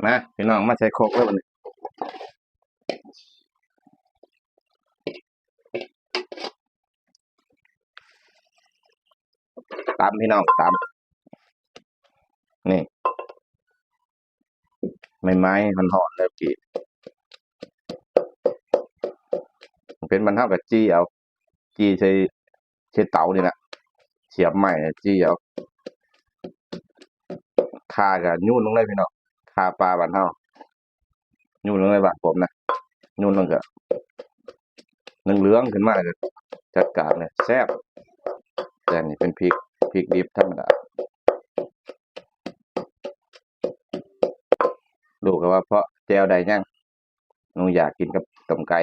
ມາພີ່ນ້ອງ ມາໃສ່ຄົກເລີຍບັດນີ້ ຕຳພີ່ນ້ອງ ຕຳ ນີ້ ໃໝ່ໆ ຮ້ອນໆ ເລີຍກີ້ ເປັນບ້ານເຮົາກໍຈີ່ເອົາ ຈີ່ໃສ່ ໃສ່ເຕົານີ້ລະ ສຽບໄມ້ຈີ່ເອົາ ຂ່າກໍຫຍຸ້ນລົງເລີຍພີ່ນ້ອງ ຂ່າປ່າບ້ານເຮົາ ຫຍຸ້ນລົງເລີຍ ບ້ານຜົມນະ ຫຍຸ້ນລົງກໍເຫຼືອງໆ ຂຶ້ນມາ ແລ້ວກໍຈັດການເລີຍ ແຊບ ແຕ່ນີ້ເປັນພິກ ພິກດິບທຳມະດາ ລູກກໍວ່າເພາະແຈ່ວໄດ້ຍັງ ໜູຢາກກິນກັບຕົ້ມໄກ່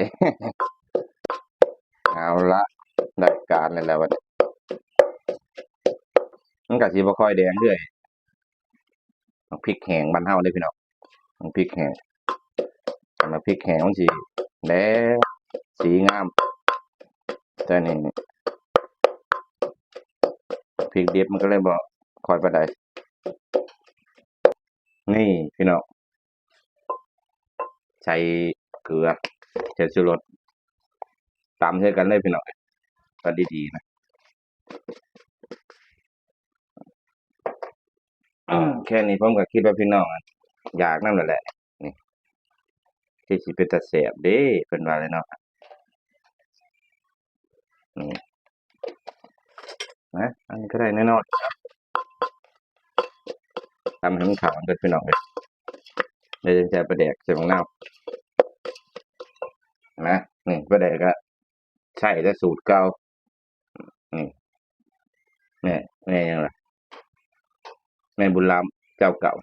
ເອົາລະ ໄດ້ການແລ້ວບັດນີ້ ມັນກໍຊິບໍ່ຄ່ອຍແດງເທື່ອ ໝາກພິກແຫ້ງບ້ານເຮົາເດ້ພີ່ນ້ອງ ໝາກພິກແຫ້ງ ຄັນໝາກພິກແຫ້ງມັນຊິແດງ ສີງາມ ແຕ່ນີ້ພິກດິບມັນກໍເລີຍບໍ່ຄ່ອຍປານໃດ ນີ້ພີ່ນ້ອງ ໃສ່ເກືອ ໃສ່ຊູລົດ ຕຳໃສ່ກັນເລີຍພີ່ນ້ອງ ກໍດີໆ ນະ ແຄ່ນີ້ຜົມກໍຄິດວ່າພີ່ນ້ອງຢາກນຳແລ້ວແຫຼະ ນີ້ ຄືຊິເປັນຕາແຊບເດ້ ເພິ່ນວ່າແຫຼະເນາະ ນີ້ ນະ ອັນນີ້ກໍໄດ້ນ້ອຍໆ ຕຳໃຫ້ມັນເຂົ້າກັນກ່ອນພີ່ນ້ອງເອີຍ ແລ້ວຈັ່ງໃສ່ປາແດກ ໃສ່ໝາກນາວ ນະ ນີ້ປາແດກກໍໃຊ້ແຕ່ສູດເກົ່າ ນີ້ ແມ່ ແມ່ຫຍັງລະ ແມ່ບຸນລຳເຈົ້າເກົ່າ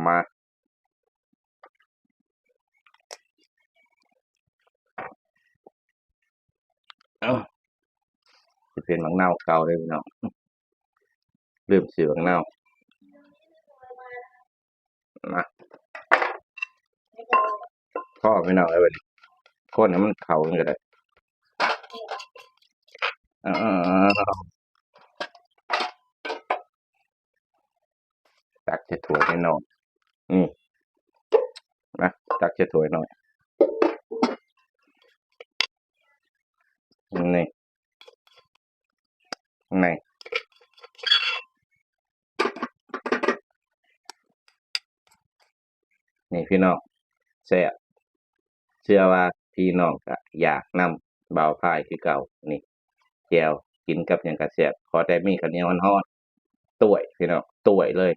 ມາ ເອົ້າ ຊິເປັນໝາກນາວເກົ່າເດ້ພີ່ນ້ອງ ລືມຊື້ໝາກນາວ ມາ ພໍພີ່ນ້ອງເອີຍ ບັດນີ້ ຄົນໃຫ້ມັນເຂົ້າກັນກໍໄດ້ ເອົາ ຕັກໃສ່ຖ້ວຍນ້ອຍໆ ນີ້ ມາ ຕັກໃສ່ຖ້ວຍນ້ອຍ ນີ້ ນີ້ ນີ້ພີ່ນ້ອງ ແຊບ ເຊື່ອວ່າພີ່ນ້ອງກໍຢາກນຳບ່າວພາຍຄືເກົ່າ ນີ້ ແຈ່ວ ກິນກັບຫຍັງກໍແຊບ ຂໍແຕ່ມີເຂົ້າໜຽວຮ້ອນໆ ຕ້ວຍພີ່ນ້ອງ ຕ້ວຍເລີຍ